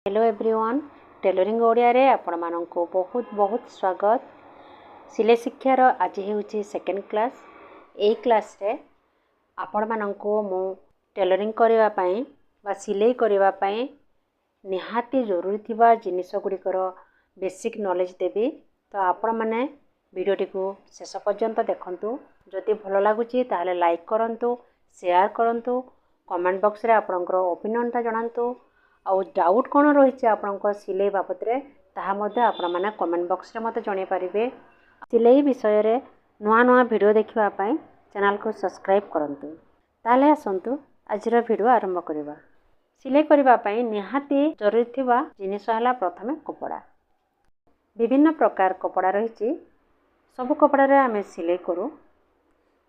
Hello everyone, tailoring ଓଡ଼ିଆରେ ଆପଣମାନଙ୍କୁ ବହୁତ ବହୁତ ସ୍ୱାଗତ। ସିଲେଇ ଶିକ୍ଷାର ଆଜି ହେଉଛି ସେକେଣ୍ଡ କ୍ଲାସ୍। ଏଇ କ୍ଲାସ୍ରେ ଆପଣମାନଙ୍କୁ ମୁଁ ଟେଲରିଂ କରିବା ପାଇଁ ବା ସିଲେଇ କରିବା ପାଇଁ ନିହାତି ଜରୁରୀ ଥିବା ଜିନିଷ ଗୁଡ଼ିକର ବେସିକ୍ ନଲେଜ୍ ଦେବି। ତ ଆପଣମାନେ ଭିଡ଼ିଓଟିକୁ ଶେଷ ପର୍ଯ୍ୟନ୍ତ ଦେଖନ୍ତୁ। ଯଦି ଭଲ ଲାଗୁଛି, ତାହେଲେ ଲାଇକ୍ କରନ୍ତୁ, ସେୟାର କରନ୍ତୁ, କମେଣ୍ଟ ବକ୍ସରେ ଆପଣଙ୍କର ଓପିନିଅନ୍ଟା ଜଣାନ୍ତୁ ଆଉ ଡାଉଟ୍ କ'ଣ ରହିଛି ଆପଣଙ୍କ ସିଲେଇ ବାବଦରେ, ତାହା ମଧ୍ୟ ଆପଣମାନେ କମେଣ୍ଟ ବକ୍ସରେ ମୋତେ ଜଣାଇ ପାରିବେ। ସିଲେଇ ବିଷୟରେ ନୂଆ ନୂଆ ଭିଡ଼ିଓ ଦେଖିବା ପାଇଁ ଚ୍ୟାନେଲକୁ ସବସ୍କ୍ରାଇବ୍ କରନ୍ତୁ। ତାହେଲେ ଆସନ୍ତୁ, ଆଜିର ଭିଡ଼ିଓ ଆରମ୍ଭ କରିବା। ସିଲେଇ କରିବା ପାଇଁ ନିହାତି ଜରୁରୀ ଥିବା ଜିନିଷ ହେଲା ପ୍ରଥମେ କପଡ଼ା। ବିଭିନ୍ନ ପ୍ରକାର କପଡ଼ା ରହିଛି। ସବୁ କପଡ଼ାରେ ଆମେ ସିଲେଇ କରୁ।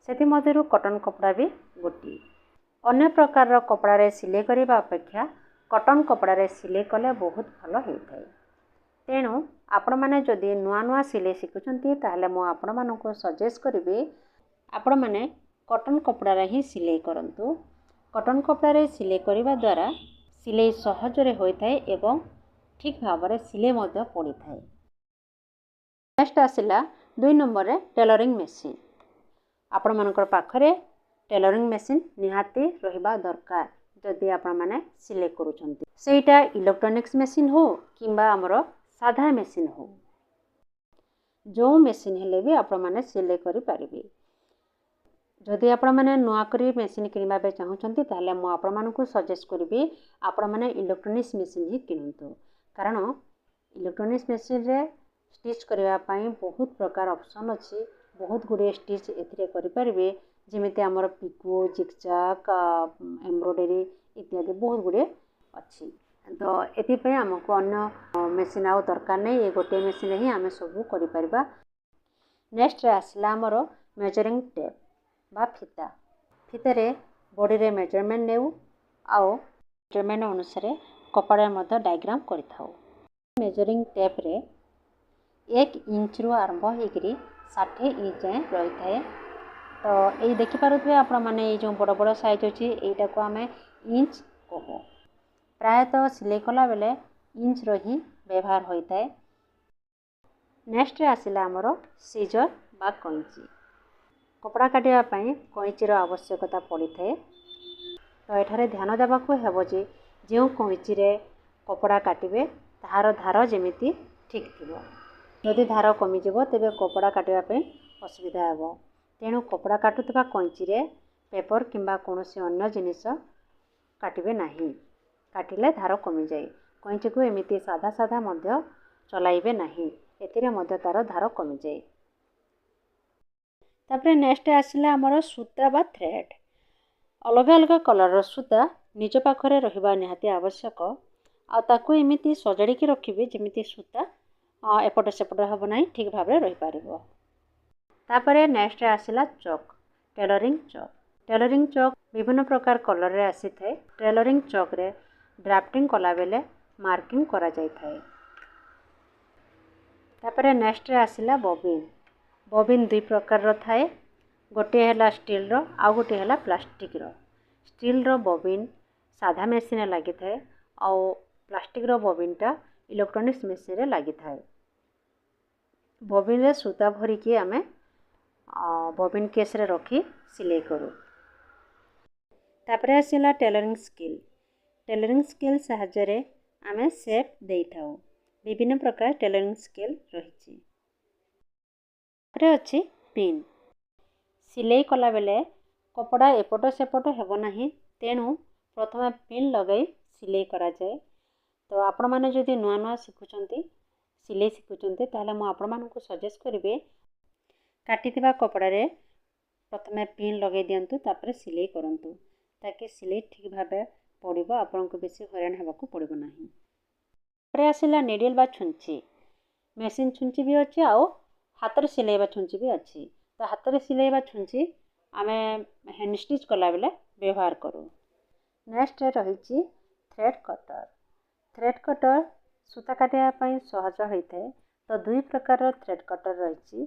ସେଥିମଧ୍ୟରୁ କଟନ୍ କପଡ଼ା ବି ଗୋଟିଏ। ଅନ୍ୟ ପ୍ରକାରର କପଡ଼ାରେ ସିଲେଇ କରିବା ଅପେକ୍ଷା କଟନ୍ କପଡ଼ାରେ ସିଲେଇ କଲେ ବହୁତ ଭଲ ହେଇଥାଏ। ତେଣୁ ଆପଣମାନେ ଯଦି ନୂଆ ନୂଆ ସିଲେଇ ଶିଖୁଛନ୍ତି, ତାହେଲେ ମୁଁ ଆପଣମାନଙ୍କୁ ସଜେଷ୍ଟ କରିବି, ଆପଣମାନେ କଟନ୍ କପଡ଼ାରେ ହିଁ ସିଲେଇ କରନ୍ତୁ। କଟନ୍ କପଡ଼ାରେ ସିଲେଇ କରିବା ଦ୍ୱାରା ସିଲେଇ ସହଜରେ ହୋଇଥାଏ ଏବଂ ଠିକ୍ ଭାବରେ ସିଲେଇ ମଧ୍ୟ ପଡ଼ିଥାଏ। ନେକ୍ସଟ ଆସିଲା 2 ନମ୍ବରରେ ଟେଲରିଂ ମେସିନ୍। ଆପଣମାନଙ୍କର ପାଖରେ ଟେଲରିଂ ମେସିନ୍ ନିହାତି ରହିବା ଦରକାର, ଯଦି ଆପଣମାନେ ସିଲେଇ କରୁଛନ୍ତି। ସେଇଟା ଇଲେକ୍ଟ୍ରୋନିକ୍ସ ମେସିନ୍ ହଉ କିମ୍ବା ଆମର ସାଧା ମେସିନ୍ ହଉ, ଯେଉଁ ମେସିନ୍ ହେଲେ ବି ଆପଣମାନେ ସିଲେଇ କରିପାରିବେ। ଯଦି ଆପଣମାନେ ନୂଆ କରି ମେସିନ୍ କିଣିବା ପାଇଁ ଚାହୁଁଛନ୍ତି, ତାହେଲେ ମୁଁ ଆପଣମାନଙ୍କୁ ସଜେଷ୍ଟ କରିବି, ଆପଣମାନେ ଇଲେକ୍ଟ୍ରୋନିକ୍ସ ମେସିନ୍ ହିଁ କିଣନ୍ତୁ। କାରଣ ଇଲେକ୍ଟ୍ରୋନିକ୍ସ ମେସିନ୍ରେ ଷ୍ଟିଚ୍ କରିବା ପାଇଁ ବହୁତ ପ୍ରକାର ଅପସନ୍ ଅଛି। ବହୁତ ଗୁଡ଼ିଏ ଷ୍ଟିଚ୍ ଏଥିରେ କରିପାରିବେ, ଯେମିତି ଆମର ପିକୋ, ଜିଗଜାଗ୍, ଏମ୍ବ୍ରଏଡ଼ରୀ ଇତ୍ୟାଦି ବହୁତ ଗୁଡ଼ିଏ ଅଛି। ତ ଏଥିପାଇଁ ଆମକୁ ଅନ୍ୟ ମେସିନ୍ ଆଉ ଦରକାର ନାହିଁ। ଏ ଗୋଟିଏ ମେସିନ୍ରେ ହିଁ ଆମେ ସବୁ କରିପାରିବା। ନେକ୍ସଟରେ ଆସିଲା ଆମର ମେଜରିଂ ଟେପ୍ ବା ଫିତା। ଫିତାରେ ବଡ଼ିରେ ମେଜରମେଣ୍ଟ ନେଉ ଆଉ ମେଜରମେଣ୍ଟ ଅନୁସାରେ କପଡ଼ାରେ ମଧ୍ୟ ଡାଇଗ୍ରାମ୍ କରିଥାଉ। ମେଜରିଂ ଟେପ୍ରେ 1 ଇଞ୍ଚରୁ ଆରମ୍ଭ ହେଇକରି 60 ଇଞ୍ଚ ଯାଏଁ ରହିଥାଏ। ତ ଏଇ ଦେଖିପାରୁଥିବେ ଆପଣମାନେ, ଏଇ ଯେଉଁ ବଡ଼ ବଡ଼ ସାଇଜ୍ ଅଛି, ଏଇଟାକୁ ଆମେ ଇଞ୍ଚ କହୁ। ପ୍ରାୟତଃ ସିଲେଇ କଲାବେଳେ ଇଞ୍ଚର ହିଁ ବ୍ୟବହାର ହୋଇଥାଏ। ନେକ୍ସଟରେ ଆସିଲା ଆମର ସିଜର୍ ବା କଇଁଚି। କପଡ଼ା କାଟିବା ପାଇଁ କଇଁଚିର ଆବଶ୍ୟକତା ପଡ଼ିଥାଏ। ତ ଏଠାରେ ଧ୍ୟାନ ଦେବାକୁ ହେବ ଯେ ଯେଉଁ କଇଁଚିରେ କପଡ଼ା କାଟିବେ, ତାହାର ଧାର ଯେମିତି ଠିକ୍ ଥିବ। ଯଦି ଧାର କମିଯିବ, ତେବେ କପଡ଼ା କାଟିବା ପାଇଁ ଅସୁବିଧା ହେବ। ତେଣୁ କପଡ଼ା କାଟୁଥିବା କଇଁଚିରେ ପେପର୍ କିମ୍ବା କୌଣସି ଅନ୍ୟ ଜିନିଷ କାଟିବେ ନାହିଁ। କାଟିଲେ ଧାର କମିଯାଏ। କଇଁଚିକୁ ଏମିତି ସାଧା ସାଧା ମଧ୍ୟ ଚଲାଇବେ ନାହିଁ। ଏଥିରେ ମଧ୍ୟ ତା'ର ଧାର କମିଯାଏ। ତାପରେ ନେକ୍ସଟ ଆସିଲା ଆମର ସୂତା ବା ଥ୍ରେଡ଼୍। ଅଲଗା ଅଲଗା କଲର୍ର ସୂତା ନିଜ ପାଖରେ ରହିବା ନିହାତି ଆବଶ୍ୟକ। ଆଉ ତାକୁ ଏମିତି ସଜାଡ଼ିକି ରଖିବେ, ଯେମିତି ସୂତା ଏପଟ ସେପଟ ହେବ ନାହିଁ, ଠିକ୍ ଭାବରେ ରହିପାରିବ। ତାପରେ ନେକ୍ସଟ ଆସିଲା ଚକ୍, ଟେଲରିଂ ଚକ୍। ଟେଲରିଂ ଚକ୍ ବିଭିନ୍ନ ପ୍ରକାର କଲର୍ରେ ଆସିଥାଏ। ଟେଲରିଂ ଚକ୍ରେ ଡ୍ରାଫ୍ଟିଂ କଲାବେଳେ ମାର୍କିଂ କରାଯାଇଥାଏ। ତାପରେ ନେକ୍ସଟରେ ଆସିଲା ବବିନ୍। ବବିନ୍ ଦୁଇ ପ୍ରକାରର ଥାଏ। ଗୋଟିଏ ହେଲା ଷ୍ଟିଲ୍ର, ଆଉ ଗୋଟିଏ ହେଲା ପ୍ଲାଷ୍ଟିକ୍ର। ଷ୍ଟିଲ୍ର ବବିନ୍ ସାଧା ମେସିନ୍ରେ ଲାଗିଥାଏ ଆଉ ପ୍ଲାଷ୍ଟିକ୍ର ବବିନ୍ଟା ଇଲେକ୍ଟ୍ରୋନିକ୍ସ ମେସିନ୍ରେ ଲାଗିଥାଏ। ବବିନ୍ରେ ସୂତା ଭରିକି ଆମେ ବବିନ୍ କେସ୍ରେ ରଖି ସିଲେଇ କରୁ। ତାପରେ ଆସିଲା ଟେଲରିଂ ସ୍କେଲ୍। ଟେଲରିଂ ସ୍କେଲ୍ ସାହାଯ୍ୟରେ ଆମେ ସେପ୍ ଦେଇଥାଉ। ବିଭିନ୍ନ ପ୍ରକାର ଟେଲରିଂ ସ୍କେଲ୍ ରହିଛି। ତାପରେ ଅଛି ପିନ୍। ସିଲେଇ କଲାବେଳେ କପଡ଼ା ଏପଟ ସେପଟ ହେବ ନାହିଁ, ତେଣୁ ପ୍ରଥମେ ପିନ୍ ଲଗାଇ ସିଲେଇ କରାଯାଏ। ତ ଆପଣମାନେ ଯଦି ନୂଆ ନୂଆ ଶିଖୁଛନ୍ତି, ସିଲେଇ ଶିଖୁଛନ୍ତି, ତାହେଲେ ମୁଁ ଆପଣମାନଙ୍କୁ ସଜେଷ୍ଟ କରିବି, କାଟିଥିବା କପଡ଼ାରେ ପ୍ରଥମେ ପିନ୍ ଲଗାଇ ଦିଅନ୍ତୁ, ତାପରେ ସିଲେଇ କରନ୍ତୁ, ତାକି ସିଲେଇ ଠିକ୍ ଭାବେ ପଡ଼ିବ, ଆପଣଙ୍କୁ ବେଶୀ ହଇରାଣ ହେବାକୁ ପଡ଼ିବ ନାହିଁ। ତାପରେ ଆସିଲା ନିଡ଼ିଲ୍ ବା ଛୁଞ୍ଚି। ମେସିନ୍ ଛୁଞ୍ଚି ବି ଅଛି ଆଉ ହାତରେ ସିଲେଇବା ଛୁଞ୍ଚି ବି ଅଛି। ତ ହାତରେ ସିଲେଇବା ଛୁଞ୍ଚି ଆମେ ହ୍ୟାଣ୍ଡ ଷ୍ଟିଚ୍ କଲାବେଳେ ବ୍ୟବହାର କରୁ। ନେକ୍ସଟ ରହିଛି ଥ୍ରେଡ଼୍ କଟର୍। ଥ୍ରେଡ଼୍ କଟର୍ ସୂତା କାଟିବା ପାଇଁ ସହଜ ହୋଇଥାଏ। ତ ଦୁଇ ପ୍ରକାରର ଥ୍ରେଡ଼୍ କଟର୍ ରହିଛି।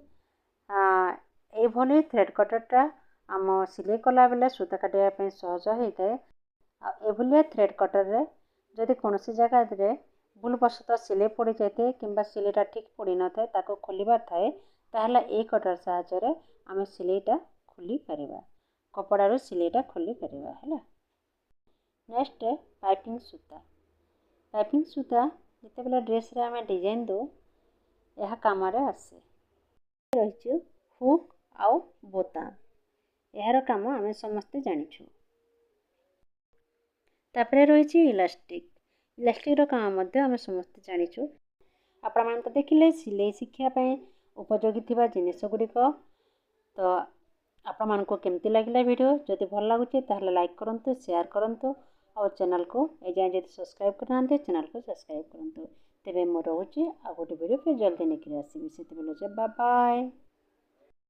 ଏଇଭଳି ଥ୍ରେଡ଼୍ କଟର୍ଟା ଆମ ସିଲେଇ କଲାବେଳେ ସୂତା କାଟିବା ପାଇଁ ସହଜ ହୋଇଥାଏ। ଆଉ ଏଭଳିଆ ଥ୍ରେଡ଼୍ କଟର୍ରେ ଯଦି କୌଣସି ଜାଗାରେ ଭୁଲବଶତଃ ସିଲେଇ ପଡ଼ିଯାଇଥାଏ କିମ୍ବା ସିଲେଇଟା ଠିକ୍ ପଡ଼ିନଥାଏ, ତାକୁ ଖୋଲିବାର ଥାଏ, ତାହେଲେ ଏଇ କଟର ସାହାଯ୍ୟରେ ଆମେ ସିଲେଇଟା ଖୋଲିପାରିବା, କପଡ଼ାରୁ ସିଲେଇଟା ଖୋଲିପାରିବା। ହେଲା, ନେକ୍ସଟ ପାଇପିଂ ସୂତା। ପାଇପିଂ ସୂତା ଯେତେବେଳେ ଡ୍ରେସ୍ରେ ଆମେ ଡିଜାଇନ୍ ଦେଉ, ଏହା କାମରେ ଆସେ। ରହିଛି ହୁକ୍ ଆଉ ବୋତାମ। ଏହାର କାମ ଆମେ ସମସ୍ତେ ଜାଣିଛୁ। ତାପରେ ରହିଛି ଇଲାଷ୍ଟିକ୍। ଇଲାଷ୍ଟିକ୍ର କାମ ମଧ୍ୟ ଆମେ ସମସ୍ତେ ଜାଣିଛୁ। ଆପଣମାନେ ତ ଦେଖିଲେ ସିଲେଇ ଶିଖିବା ପାଇଁ ଉପଯୋଗୀ ଥିବା ଜିନିଷ ଗୁଡ଼ିକ। ତ ଆପଣମାନଙ୍କୁ କେମିତି ଲାଗିଲା ଭିଡ଼ିଓ? ଯଦି ଭଲ ଲାଗୁଛି, ତାହେଲେ ଲାଇକ୍ କରନ୍ତୁ, ସେୟାର କରନ୍ତୁ ଆଉ ଚ୍ୟାନେଲକୁ ଏଯାଏଁ ଯଦି ସବସ୍କ୍ରାଇବ୍ କରିନାହାନ୍ତି, ଚ୍ୟାନେଲକୁ ସବସ୍କ୍ରାଇବ୍ କରନ୍ତୁ। ତେବେ ମୁଁ ରହୁଛି। ଆଉ ଗୋଟେ ଭିଡ଼ିଓ ଫେର୍ ଜଲ୍ଦି ନେଇକରି ଆସିବି। ସେତେବେଳେ ବାଏ ବାଏ।